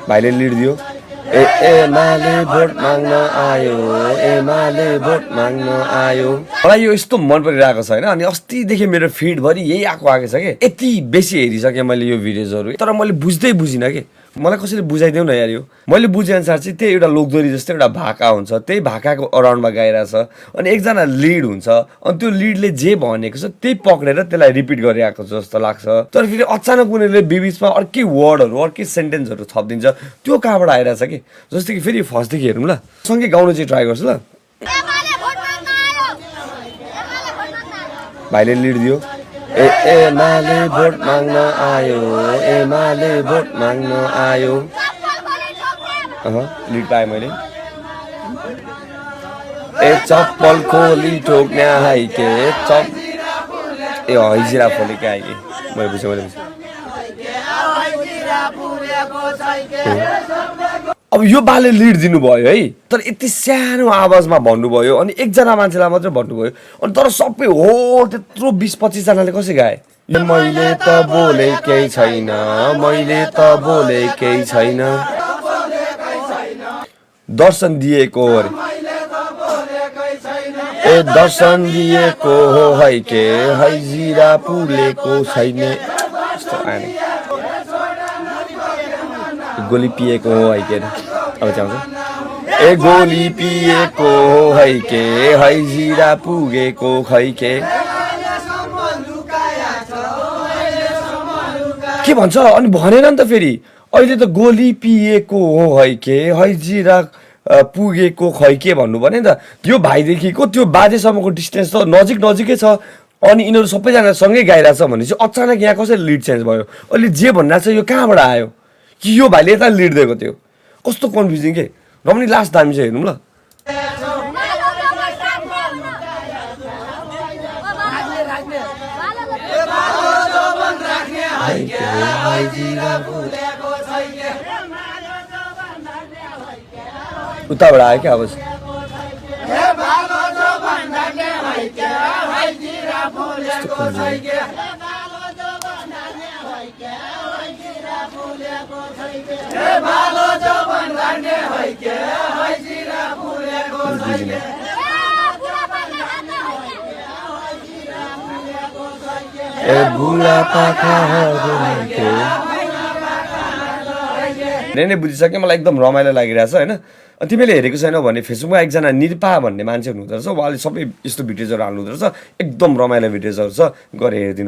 भाइले लिड दियो एमाले भोट माग्न आयो एमाले भोट माग्न आयो मलाई यो यस्तो मन परिरहेको छ हैन अनि अस्तिदेखि मेरो फिडभरि यही आएको छ के यति बेसी हेरिसकेँ मैले यो भिडियोजहरु तर मैले बुझिन के मलाई कसैले बुझाइदेऊ न यार यो मैले बुझे अनुसार चाहिँ त्यही एउटा लोकदोरी जस्तै एउटा भाका हुन्छ त्यही भाकाको अराउन्डमा गाइरहेछ अनि एकजना लिड हुन्छ अनि त्यो लिडले जे भनेको छ त्यही पक्रेर त्यसलाई रिपिट गरिरहेको जस्तो लाग्छ तर फेरि अचानक उनीहरूले बिबिचमा अर्कै वर्डहरु अर्कै सेन्टेन्सहरु थपिदिन्छ त्यो कहाँबाट आइरहेछ के जस्तै कि फेरि फर्स्टदेखि हेरौँ ल सँगै गाउन चाहिँ ट्राई गर्छु ल भाइले लिड दियो एमाले भोट माग्न आयो एमाले भोट माग्न आयो लिड पाएँ मैले चप्पल खोली ठोक्ने हाइके हैजिरा फोले के आइके मैले बुझेँ अब यो बाले लिड दिनुभयो है तर यति सानो आवाजमा भन्नुभयो अनि एकजना मान्छेलाई मात्रै भन्नुभयो अनि तर सबै हो त्यत्रो 20-25 जनाले कसै गाए मैले त बोलेकै छैन मैले त बोलेकै छैन दर्शन दिएको ए दर्शन दिएको हो है के हैजिरा पुलेको छैन गोली पिएको हो है के अब चाहिँ ए गोली पिएको हो है के हैजिरा पुगेको खै के भन्छ अनि भनेन नि त फेरि अहिले त गोली पिएको हो है के हैजिरा पुगेको खै के भन्नु भने नि त यो भाइदेखिको त्यो बाजेसम्मको डिस्टेन्स त नजिकै छ अनि यिनीहरू सबैजना सँगै गाइरहेछ भने चाहिँ अचानक यहाँ कसरी लिड चेन्ज भयो अहिले जे भनिरहेछ यो कहाँबाट आयो कि यो भाइले यता लिड दिएको थियो कस्तो कन्फ्युजिङ के र पनि लास्ट दामी चाहिँ हेर्नु ल उताबाट आयो क्या आवाज नै बुझिसक्यो मलाई एकदम रमाइलो लागिरहेछ हैन तिमीले हेरेको छैनौ भने फेसबुकमा एकजना निरपा भन्ने मान्छे हुनुहुँदो रहेछ उहाँले सबै यस्तो भिडियोजहरु हाल्नुहुँदो रहेछ एकदम रमाइलो भिडियोजहरु छ गरे हेरिदिनु